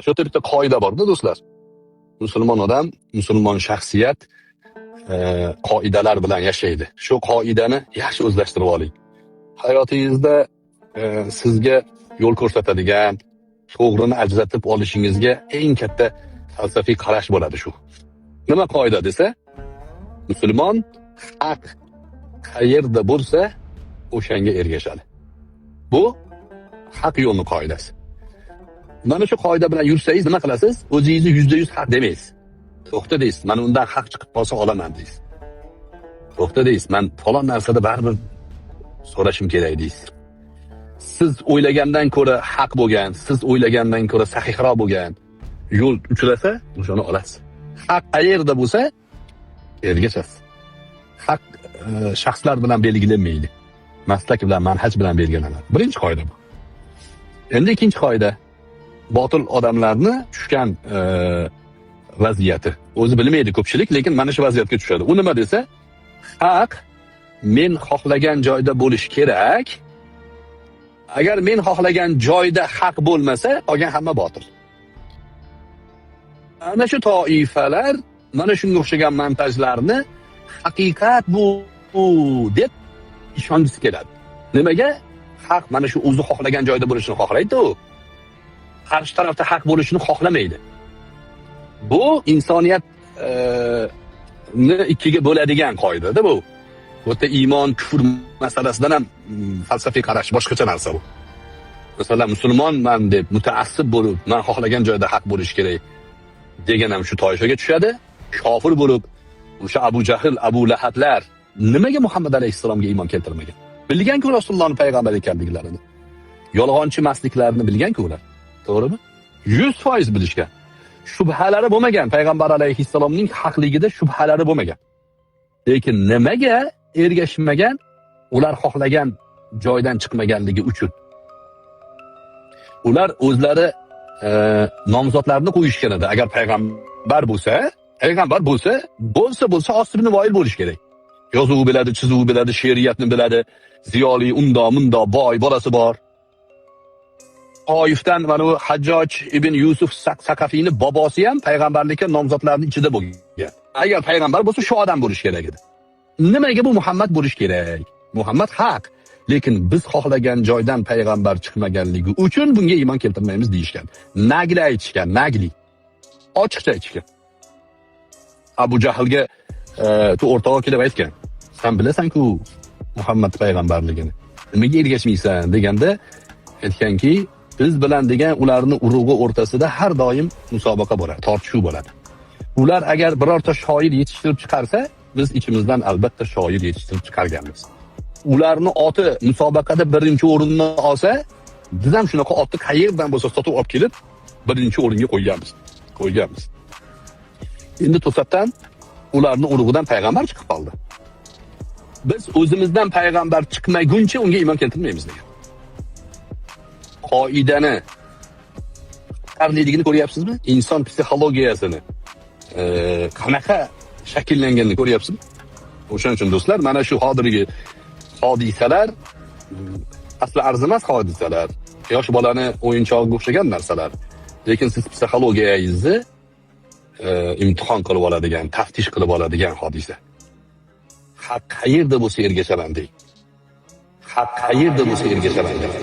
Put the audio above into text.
Shu yerda bitta qoida borda, do'stlar. Musulmon odam, musulmon shaxsiyat qoidalar bilan yashaydi. Shu qoidani yaxshi o'zlashtirib oling. Hayotingizda sizga yo'l ko'rsatadigan, to'g'rini ajratib olishingizga eng katta falsafiy qarash bo'ladi shu. Nima qoida desa, musulmon haq qayerda bo'lsa, o'shanga ergashadi. Bu haq yo'lni qoidasi. Mana shu qoida bilan yursangiz, nima qilasiz? O'zingizni 100% haq demaysiz. To'xta deysiz, mana undan haq chiqib qolsa olaman deysiz. To'xta deysiz, man falon narsada baribir so'rashim kerak deysiz. Siz o'ylagandan ko'ra haq bo'lgan, siz o'ylagandan ko'ra sahihroq bo'lgan yo'l uchrasa, o'shani olasiz. Haq qayerda bo'lsa, ergashasiz. Haq shaxslar bilan belgilanmaydi. Maslak bilan, manhaj bilan belgilanadi. Birinchi qoida bu. Endi ikkinchi qoida, botil odamlarni tushgan vaziyati. O'zi bilmaydi ko'pchilik, lekin mana shu vaziyatga tushadi. U nima desa, haq men xohlagan joyda bo'lishi kerak. Agar men xohlagan joyda haq bo'lmasa, qolgan hamma botil. Ana shu toifalar mana shunga o'xshagan montajlarni haqiqat bu deb ishongisi keladi. Nimaga? Haq mana shu o'zi xohlagan joyda bo'lishini xohlaydi u. Qarshi tarafda haq bo'lishini xohlamaydi. Bu insoniyat ni ikkiga bo'ladigan qoidada bu. Bu yerda iymon, kufr masalasidan ham falsafiy qarash boshqacha narsa bu. Masalan, musulmonman deb mutaassib bo'lib, man xohlagan joyda haq bo'lishi kerak degan ham shu toifaga tushadi. Kofir bo'lib, o'sha Abu Jahl, Abu Lahablar nimaga Muhammad alayhissalomga iymon keltirmagan? Bilgan-ku Rasulullohning payg'ambar ekanliklarini. Yolg'onchi emasliklarini bilgan-ku ular. To'g'rimi? 100% bilishgan. Shubhalari bo'lmagan, payg'ambar alayhissalomning haqligida shubhalari bo'lmagan. Lekin nimaga ergashmagan? Ular xohlagan joydan chiqmaganligi uchun. Ular o'zlari nomzodlarni qo'yishgan edi. Agar payg'ambar bo'lsa, payg'ambar bo'lsa, bo'lsa Os ibn Voil bo'lish kerak. Yozuv biladi, chizuv biladi, she'riyatni biladi, ziyoli, undo, mundo, boy, bolasi bor. Toifdan mana bu Hajjoj ibn Yusuf Saqafiyni bobosi ham payg'ambarlikka nomzodlarning ichida bo'lgan. Agar payg'ambar bo'lsa, shu odam bo'lish kerak edi. Nimaga bu Muhammad bo'lish kerak? Muhammad haq, lekin biz xohlagan joydan payg'ambar chiqmaganligi uchun bunga iymon keltirmaymiz deyishgan. Nagli aytishgan, nagli. Ochiqcha aytishgan. Abu Jahlga tu o'rtog'i kelib aytgan. Sen bilasan-ku Muhammad payg'ambarligini. Nimaga ergashmaysan deganda aytganki, biz bilan degan ularni urug'i o'rtasida har doim musobaqa bo'ladi, tortishuv bo'ladi. Ular agar birorta shoir yetishtirib chiqarsa, biz ichimizdan albatta shoir yetishtirib chiqarganmiz. Ularni oti musobaqada birinchi o'rinni olsa, biz ham shunaqa otni qayerdan bo'lsa sotib olib kelib birinchi o'ringa qo'yganmiz. Qo'yganmiz. Endi to'satdan ularni urug'idan payg'ambar chiqib qoldi. Biz o'zimizdan payg'ambar chiqmaguncha unga iymon keltirmaymiz degan. Qoidani xatarliligini ko'ryapsizmi? Inson psixologiyasini qanaqa shakllanganini ko'ryapsizmi? O'shaning uchun do'stlar, mana shu hozirgi hodisalar asli arzimas hodisalar. Yosh bolani o'yinchog'iga o'xshagan narsalar. Lekin siz psixologiyangizni imtihon qilib oladigan, taftish qilib oladigan hodisa. Haq qayerda bo'lsa ergashaman deng. Haq qayerda bo'lsa ergashaman deng.